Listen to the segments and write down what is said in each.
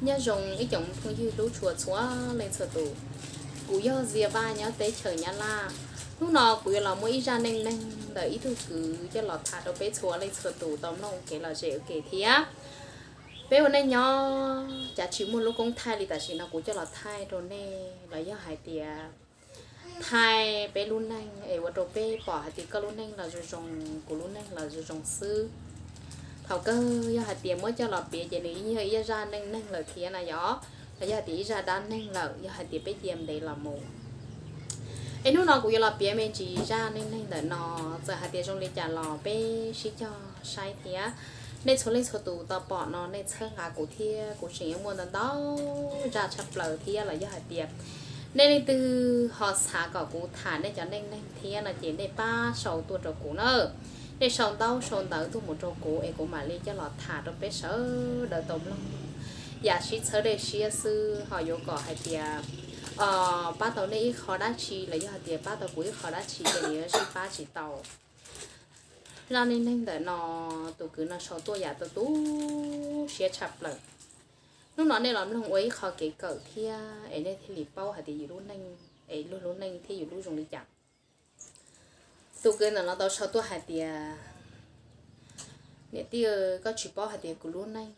Nyob zoo ib tsoom phooj ywg hlub tshua txhua leej txhua tus. Kuv yog Zia Vaj nyob teb chaws Nyab Laj. Hnub no kuv yuav los muaj ib zaj neej neeg ntawm ib tug kwv coj los tham rau peb txhua leej txhua tus tau mloog kev lom zem ua ke thiab. Peb ua neej nyob cas tsis muaj lub koob thaij li, tam sim no kuv coj los thaij rau nej los yog hais tias thaij peb lub neej es ua rau peb pom hais tias koj lub neej los zoo zoo, kuv lub neej los zoo zoo xwb. Thaum kawg yog hais tias muab coj los piav ces nws yog ib zaj neej neeg lawm thiab na yom, los yog hais tias ib zaj dab neeg lawm yog hais tias peb cia ntev los mus. Es hnub no kuv yuav los piav me ntsis zaj neej neeg ntawm no, txawm hais tias zoo li cas los peb sib cog saib thiab. Nej txhua leej txhua tus tau pom no nej txhawb nqa kuv thiab, kuv tseem yuav muaj ntau ntau zaj tshaj plaws thiab. Los yog hais tias nej leej twg ho xav kom kuv tham nej cov neej neeg thiab no ces nej pab sau tuaj rau kuv na. Nej sau ntaub sau ntawv tuaj mus rau kuv es kuv mam li coj los tham rau peb sawv daws tau mloog. Yam sib txhawb dej siab xwb ho yuav kom hais tias pab tau nej ib qho dab tsi los yog hais tias pab tau kuv ib qho dab tsi ces nws yuav sib pab tsis tau. Zaj neej neeg ntawm no tus kwv no sau tuaj yam tu tu siab tshaj plaws. Hnub no nej los mloog ua ib qho kev kawm thiab es nej thiaj li paub hais tias yus lub neej es luag lub neej thiab yus lub zoo li cas. Tus kwv ntawm no tau sau tuaj hais tias, niam tij, koj tsis paub hais tias kuv lub neej,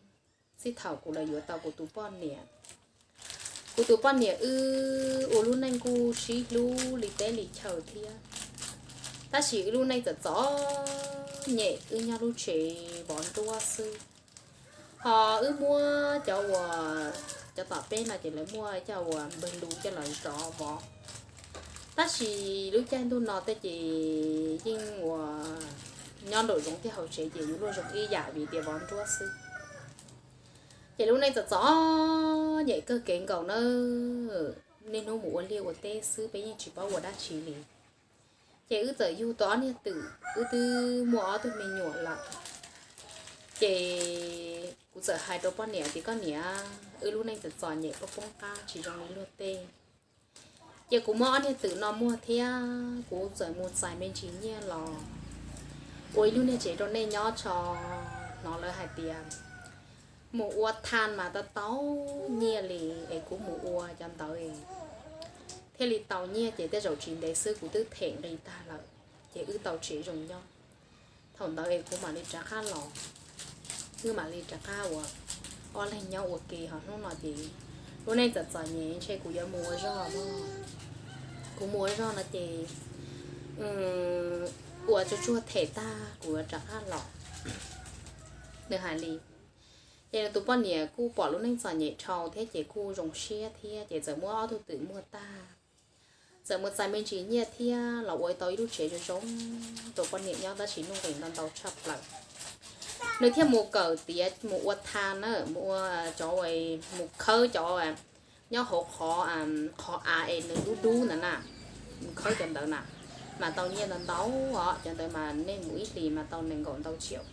txij thaum kuv los yuav tau kuv tus poj niam, kuv tus poj niam wb ua lub neej kuj sib hlub li teb li chaw thiab, tab sis wb lub neej txom txom nyem, wb nyob lub tsev vov nruab xwb. Ho wb muab cov uas, cov tom peb no ces lawv muaj cov uas npawg lus coj los zov vov, tab sis lub caij ntuj no tej ces yeej uas nyob nraum zoov thiab hauv tsev ces yuav luag zoo ib yam vim tias vov nruab xwb. Ces lub neej txom txom nyem kawg kev nkaus na, niaj hnub mus ua liaj ua teb xwb, peb yeej tsis paub ua dab tsi li. Ces wb txawm yug tau ob niag twm, wb twb muaj ob tug me nyuam lawm. Ces kuv txawm hais rau poj niam tias, koj niam, wb lub neej txom txom nyem poob poob qab tsis zoo li luag tej. Ces kuv muab ob niag twm no muag thiab kuv txawm mus txais me ntsis nyiaj los ua ib lub niag tsev rau nej nyob tso. Hnov lawv hais tias mus ua tha mas tau tau nyiaj li, es kuv mus ua cov ntawd thiaj li tau nyiaj, ces tej zaum tsis ntev xwb kuv twb them nqi tag lawm, ces wb tau tsev zoo nyob. Thaum ntawd es kuv mam li rov qab los, wb mam li rov qab uas ob leeg nyob ua ke. Ho hnub no ces lub neej txom txom nyem, ntshe kuv yuav mus ua zog no. Kuv mus ua zog no ces ua tsuag tsuag them tag kuv yuav rov qab los, nws hais li. Ces nws tus poj niam kuj pom lub neej txom nyem dhau thiab ces kuj zoo siab thiab, ces txawm muab ob tug twm muag tag, txawm mus txais me ntsis nyiaj thiab los ua tau ib lub tsev zoo zoo rau poj niam nyob, tab sis nuj nqis ntau ntau tshaj plaws. Nws thiaj mus kawm tiav mus ua tha na, mus ua cov, mus khawb cov nyob hauv qhov, qhov av es nws dub dub ntawd na, mus khawb cov ntawd na, mas tau nyiaj ntau ntau os, cov ntawd mas nej mus ib hlis mas tau nees nkaum ntau tsiaum.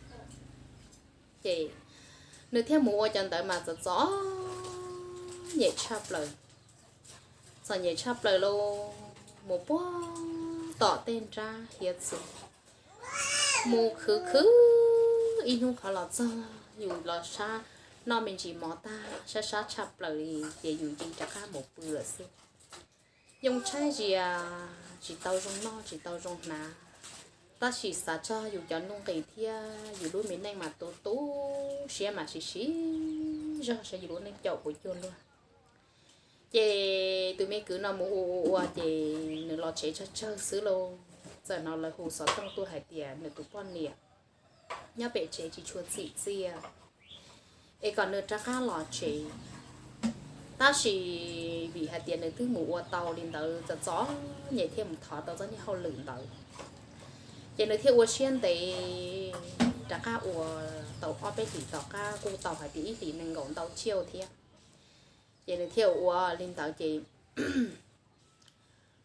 Ces nws thiaj mus ua cov ntawd mas txom txom nyem tshaj plaws, txom nyem tshaj plaws lauj, mus puag tom tej nrab hiav txwv, mus khwv khwv ib hnub qhov los txog, yus los sab noj me ntsis mov tag sab sab tshaj plaws li, ces yus cia li rov qab mus pw lawm xwb. Yoo tshaib zias, tsis tau zoo noj tsis tau zoo hnav, tab sis xav txog yus cov nuj nqis thiab yus lub me neej mas tu tu siab mas siv siv zog saib yus lub neej caum puas cuag luag. Ces tus me kwv no mus ua ua ua ces nws los tsev tsawg tsawg xwb lauj, txawm hnov lawv hu xov tooj tuaj hais tias nws tus poj niam nyob pem tsev tsis tshua txim txiaj, es kom nws rov qab los tsev. Tab sis vim hais tias nws twb mus ua tau li ntawd txom txom nyem thiaj mus thov tau txoj niag hauj lwm ntawd, ces nws thiaj ua siab ntev rov qab ua tau ob peb hlis tom qab, kuj tau hais tias ib hlis nees nkaum ntau tsiaum thiab. Ces nws thiaj ua li ntawd ces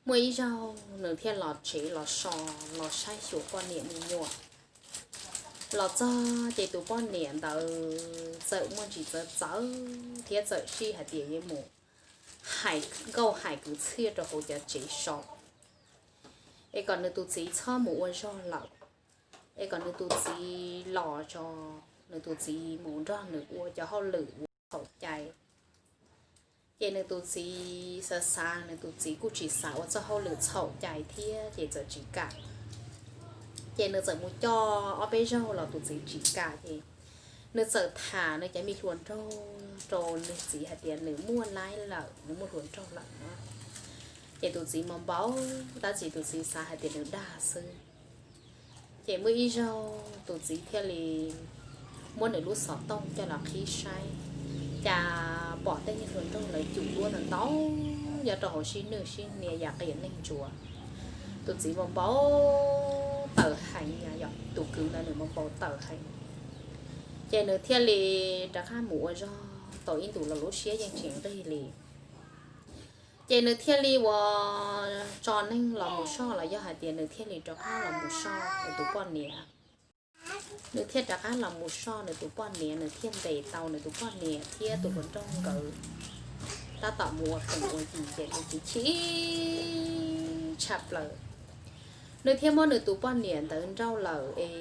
muaj ib zaug nws thiaj los tsev los so, los saib xyuas poj niam me nyuam. Los txog ces tus poj niam ntawd txawm muaj ntsis txawv txawv thiab txawm sij hais tias yuav mus hais nkauj hais kwv txhiaj rau hauv cov tsev so, es kom nws tus txiv txhob mus ua zog lawm, es kom nws tus txiv los tso, nws tus txiv mus nrog nws ua cov hauj lwm ua txhaum cai. Ces nws tus txiv xav xav, nws tus txiv kuj tsis xav ua txoj hauj lwm txhaum cai thiab ces txawm tsis kam. Ces nws txawm mus coj ob peb zaug los tus txiv tsis kam ces nws txawm tham nws cov me hluas nraug rau nws txiv hais tias nws muaj laib lawm, nws muaj hluas nraug lawm no. Ces tus txiv mas npau, tab sis tus txiv xav hais tias nws dag xwb. Ces muaj ib zaug tus txiv thiaj li muab nws lub xov tooj coj los qhib saib, cas pom tej niag hluas nraug lawv cum duab ntau ntau nyob rau hauv sib nwj sib hnia yam qias neeg ntsuav. Tus txiv mas npau taws heev, tus kwv ntawd nws mas npau taws heev. Ces nws thiaj li rov qab mus ua zog tau ib ntus los lub siab yeej tsis nqig li. Ces nws thiaj li ua tso neeg los mus soj los yog hais tias nws thiaj li rov qab los mus soj nws tus poj niam. Nws thiaj rov qab los mus soj nws tus poj niam, nws thiaj ntes tau nws tus poj niam thiab tus hluas nraug nkawd. Tab tom mus ua qees ua yis ces nws chim chim tshaj plaws. Nws thiaj muab nws tus poj niam ntawd nrauj lawm es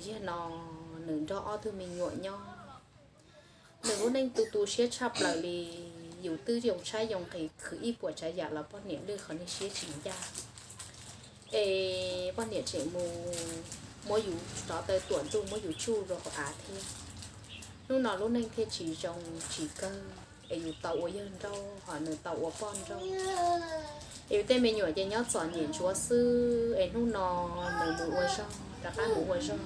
ziag no nws nrog ob tug me nyuam nyob. Nws lub neej tu tu siab tshaj plaws li, yus twb yoo tshaib yoo nqhis khwv ib puas tsav yam los poj niam lwj qhov niag siab tsis ncaj. Es poj niam tseem mus muab yus rov taw tuam ntuj muab yus tsuj rau hauv av thiab. Hnub no lub neej thiaj tsis zoo tsis kawg es yus tau ua yawg nrauj ho nws tau ua poj nrauj. Es yus tej me nyuam ces nyob txom nyem ntsuav xwb es hnub no nws mus ua zog, rov qab mus ua zog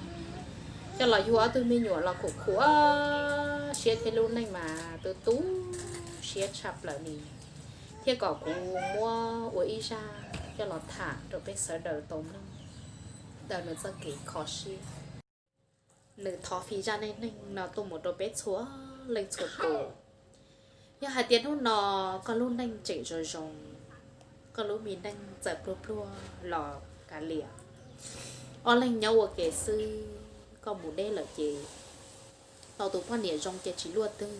coj los yug ob tug me nyuam los khuam khuam siab thiab lub neej mas tu tu siab tshaj plaws li. Thiab kom kuv muab ua ib zaj coj los tham rau peb sawv daws tau mloog ntawm nws txoj kev kho siab. Nws thov fij zaj neej neeg no tuaj mus rau peb txhua leej txhua tus. Yog hais tias hnub no koj lub neej tseem zoo zoo, koj lub me neej txawm pluag pluag los kav liam, ob leeg nyob ua ke xwb, koj mus deb lawm ces tau tus poj niam zoo ces tsis luaj twg.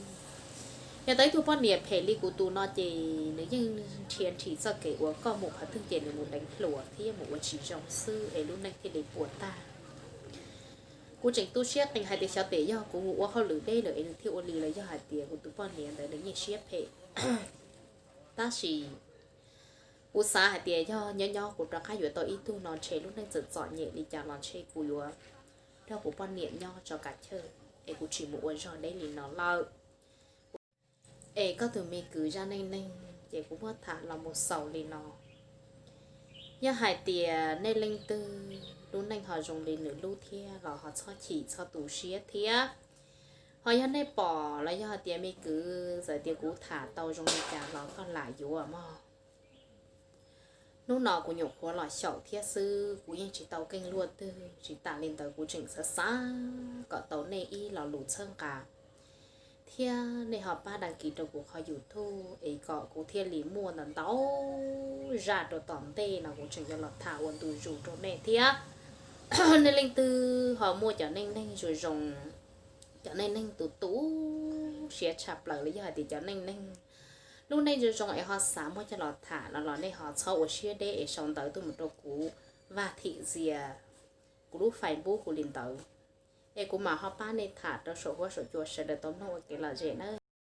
Yog tau ib tug poj niam phem li kuv tus no ces nws yeej nrhiav nrhis txoj kev uas koj mus qhov twg ces nws mus deev hluas thiab mus ua tsis zoo xwb es lub neej thiaj li puas tag. Kuv tseem tu siab qees hais tias xyov tes yog kuv mus ua hauj lwm deb lawm es nws thiaj ua li los yog hais tias kuv tus poj niam ntawd nws yeej siab phem. Tab sis kuv xav hais tias yog nyob nyob kuv rov qab yuav tau ib tug no ntshe lub neej txawm txom nyem li cas los ntshe kuv yuav nrog kuv poj niam nyob tso kav chawj es kuv tsis mus ua zog deb li no lawm. Es koj tus me kwv zaj neej neeg ces kuv muab tham los mus xaus li no. Yog hais tias nej leej twg lub neej ho zoo li nws lub thiab los ho txhob chim txhob tu siab thiab. Ho yog nej pom los yog hais tias me kwv txawm tias kuv tham tau zoo li cas los koj lam yuav mog. Hnub no kuv nyuam qhuav los xyaum thiab xwb, kuv yeej tsis tau keej luaj twg, tsis tas li ntawd kuv tseem xav xav kom tau nej ib lo lus txhawb nqa thiab nej ho pab đăng ký rau kuv qhov YouTube es kom kuv thiaj li muaj ntau ntau zaj rau tom ntej no kuv tseem yuav los tham ua ntu zus rau nej thiab. Nej leej twg ho muaj cov neej neeg zoo zoo, cov neej neeg tu tu siab tshaj plaws los yog hais tias cov neej neeg lub neej zoo zoo es ho xav muab coj los tham no los nej ho txhob ua siab deb es sau ntawv tuaj mus rau kuv Vaj Thim Zias, kuv lub Facebook kuv li ntawd, es kuv mam ho pab nej tham rau saum huab saum cua sawv daws tau mloog ua kev lom zem nawb.